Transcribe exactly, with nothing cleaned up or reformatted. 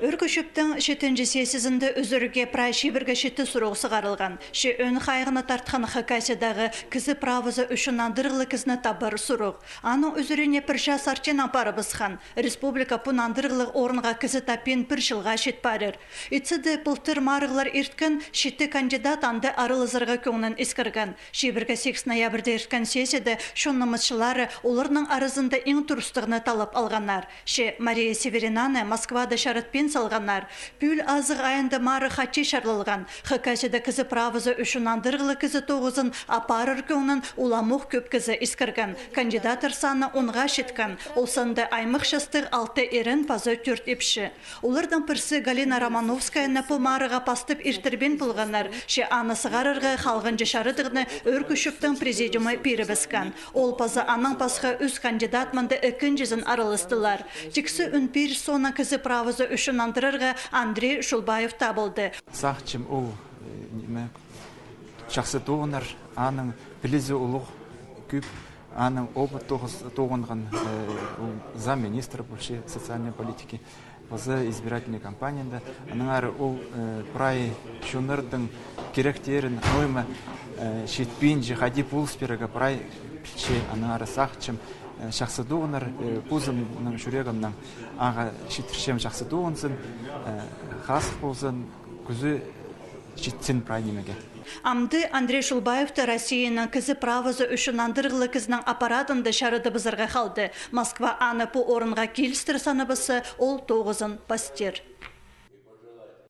Ӧӧркі чӧптің читінҷі сессиязында ӱзӱрге прай чибіргі читі сурығ сығарылған. Че ӧӧн хайығны тартхан Хакасиядағы кізі правазы ӱчӱн нандырығлығ кізіні табар сурығ. Аның ӱзӱріне пір час артинаң парыбысхан. Республика пу нандырығлығ орынға кізі таппин пір чылға чит парир. Итсе дее пылтыр марығлар ирткен, читі кандидат анда аралазарға кӧңнін искірген. Чибіргі сигіс ноябрьда ирткен сессияда чон намысчылары оларның аразында иң турыстығны таллап алғаннар. Че Мария Северинаны Москвада чаратпин салғаннар. Пӱӱл азығ айында марығ хати чарлалған. Хакасияда кізі правазы ӱчӱн нандырығлығ кізі тоғызын апарар кӧңнін уламох кӧп кізі искірген. Кандидаттар саны онға читкен. Ол санда аймах частығ алты ирен паза тӧрт ипчі. Олардаң пірсі Галина Романовскаяны пу марығға пастап иртірбин полғаннар, че аны сығарарға халғанҷы чарыдығны Ӧӧркі чӧптің президиумы пирібіскен. Ол паза анаң пасха ӱс кандидат мында ікінҷізін араластылар. Тиксі ӱн пир соонаң кізі правазы ӱчӱн нандырарға Андрей Шулбаев табылды. Сағынчам, ол, э, ниме, чахсы тоғынар, аның пілізі улуғ, кӧп, аның опыт тоғыс-, тоғынған, э, ол замминистра полча социальной политики, паза избирательный кампанияда. Аннаңар ол, э, прай чоннарның киректерін, ноо ниме, э, читпинче, хайди полыс пирерге прай пілче, аннаңар сағынчам, э, чахсы тоғынар, э, позымның чӱрегімнең ағаа читірчем, чахсы тоғынзын, э, хазых ползын, кӱзі читсін прай нимеге. Амды Андрей Шулбаевты Россияның кізі правазы ӱчӱн нандырығлығ кізінің аппаратында чарыдыбызарға халды. Москва аны пу орынға килістіре санабысса, ол тоғызын пастир.